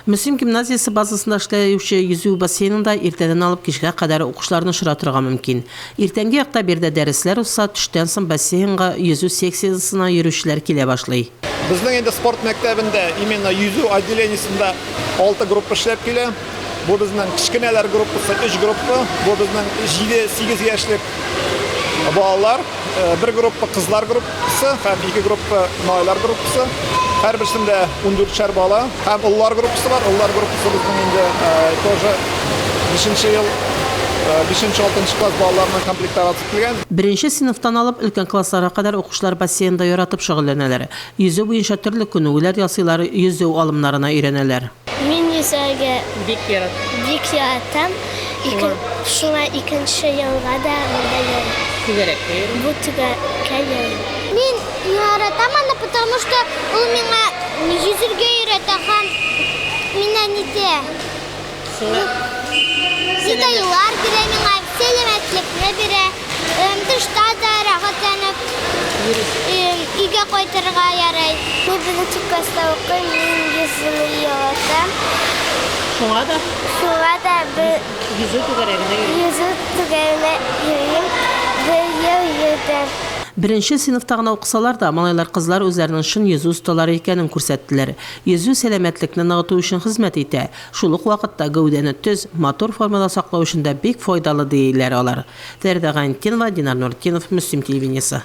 Мөслим гимназиясе базасында эшләүче йөзү бассейнында иртәдән алып кичкә кадәр укучыларны очратырга мөмкин. Иртәнге якта биредә дәресләр узса, төштән соң бассейнга йөзү секциясенә йөрүчеләр килә башлый. Безнең инде спорт мәктәбендә именно йөзү отделениесендә алты группа эшләп килә. Бу безнең кечкенәләр группасы, өч группа. Бу безнең җиде-сигез яшьлек балалар. Бер группа кызлар группасы һәм ике группа малайлар группасы. Һәрберсендә ундүртшәр бала. Һәм олылар группасы бар. Олылар группасы безнең инде тоже бишенче ел, бишенче-алтынчы класс балаларына комплектоваться ителгән. Беренче сыйныфтан алып өлкән классларга кадәр укучылар бассейнда яратып шөгыльләнәләр. Йөзү буенча төрле күнегүләр ясыйлар, йөзү алымнарына өйрәнәләр. Мин йөзәргә бик яратам. Шуңа икенче елга да монда йөрим. Түгәрәккә йөрим. Бу түгәрәккә йөрим. Мин яратам аны, потому что ул миңа йөзергә өйрәтә һәм мине нитә. Медальлар бирә миңа, сәламәтлекне бирә. Тышта да рәхәтләнеп өйгә кайтырга ярый. Мин беренче класста укыйм, мин йөзүне яратам. Шуңа да? Шуңа да бер Йөзү түгәрәгенә йөрим. Йөзү түгәрәгенә йөрим. Бер ел йөрдем. Беренче сыйныфта гына укысалар да, малайлар-кызлар үзләренең чын йөзү осталары икәнен күрсәттеләр. Йөзү сәламәтлекне ныгыту өчен хезмәт итә. Шул ук вакытта гәүдәне төз, матур формада саклау өчен дә бик файдалы, диләр алар. Фәридә Гайнетдинова, Динар Нуретдинов, Мөслим телевидениесе.